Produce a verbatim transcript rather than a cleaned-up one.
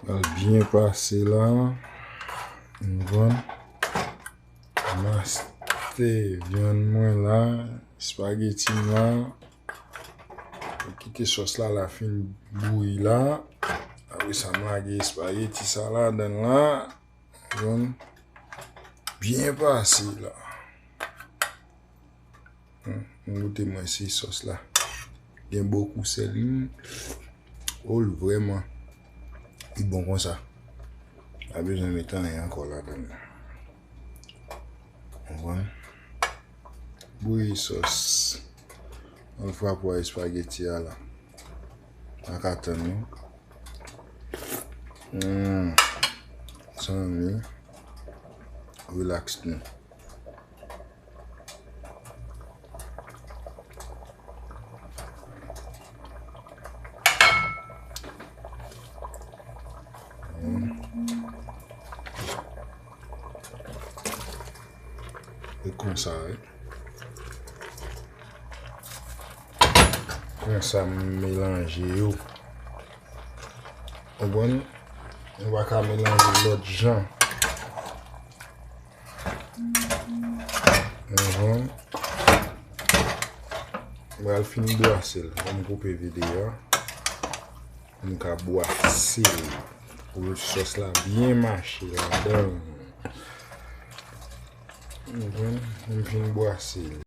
Al byen pase la. M konprann. Maste vyann mwen la. Espageti m la. Kite sòs la, la fin bouyi la. Apre sa, m lage espageti sa ladan la. Konprann? Byen pase la. Hmm, m goute mwen se sòs la. Gen bokou sèl. Hmm. Oh, l vrèman. Li bon konsa. Pa bezwen met anyen ankò ladan l. Konprann? Bouyi sòs. Yon fwa pou espageti a la. Pa ka tann non. Hmm. Zanmi. Relax nou. Hmm. E konsa, wi. Konsa, m melanje yo. Konprann? Nou pa ka melanje lòt jan. Mhm. M pral fin bwase l. Ban m koupe videyo a. M ka bwase l pou sòs la byen mache ladan l. Mhm. M fin bwase l.